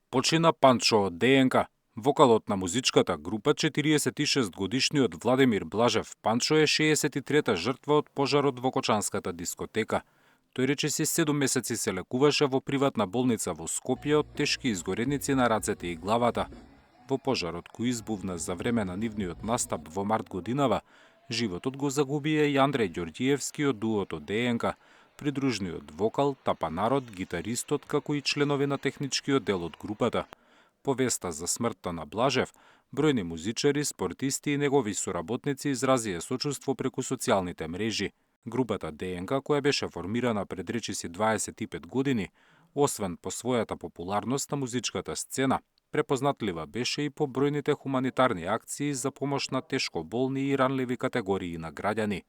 Почина Панчо од ДНК. Вокалот на музичката група 46-годишниот Владимир Блажев Панчо е 63-та жртва од пожарот во Кочанската дискотека. Тој речиси 7 месеци се лекуваше во приватна болница во Скопје од тешки изгореници на рацете и главата. Во пожарот кој избувна за време на нивниот настап во март годинава, животот го загубија и Андреј Ѓорѓиевски од дуото ДНК, придружниот вокал, тапанарот, гитаристот, како и членови на техничкиот дел од групата. По веста за смртта на Блажев, бројни музичари, спортисти и негови соработници изразија сочувство преку социјалните мрежи. Групата ДНК, која беше формирана пред речиси 25 години, освен по својата популарност на музичката сцена, препознатлива беше и по бројните хуманитарни акции за помош на тешко болни и ранливи категории на граѓани.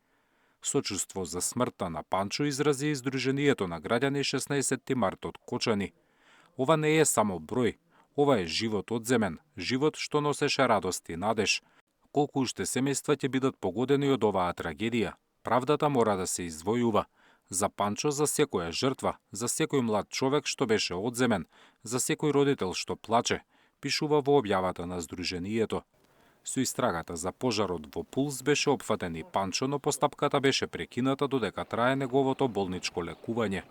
Сочувство за смртта на Панчо изрази Издруженијето на граѓани 16 март од Кочани. Ова не е само број, ова е живот одземен, живот што носеше радост и надеж. Колку уште семејства ќе бидат погодени од оваа трагедија? Правдата мора да се извојува. За Панчо, за секоја жртва, за секој млад човек што беше одземен, за секој родител што плаче, пишува во објавата на Здруженијето. Со истрагата за пожарот во Пулс беше опфатен и Панчо, но постапката беше прекината додека трае неговото болничко лекување.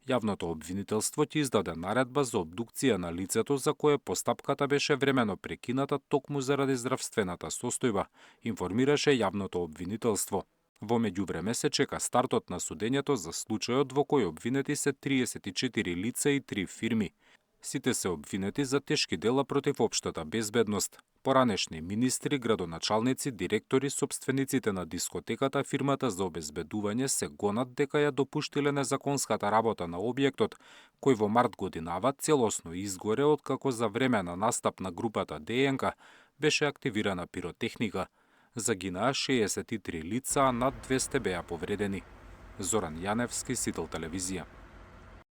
Јавното обвинителство ќе издаде наредба за обдукција на лицето за кое постапката беше времено прекината токму заради здравствената состојба, информираше јавното обвинителство. Во меѓувреме се чека стартот на судењето за случајот во кој обвинети се 34 лица и 3 фирми. Сите се обвинети за тешки дела против општата безбедност. Поранешни министри, градоначалници, директори, собствениците на дискотеката, фирмата за обезбедување се гонат дека ја допуштиле незаконската работа на објектот, кој во март годинава целосно изгоре откако за време на настап на групата ДНК беше активирана пиротехника. Загинаа 63 лица, а над 200 беа повредени. Зоран Јаневски, Сител телевизија.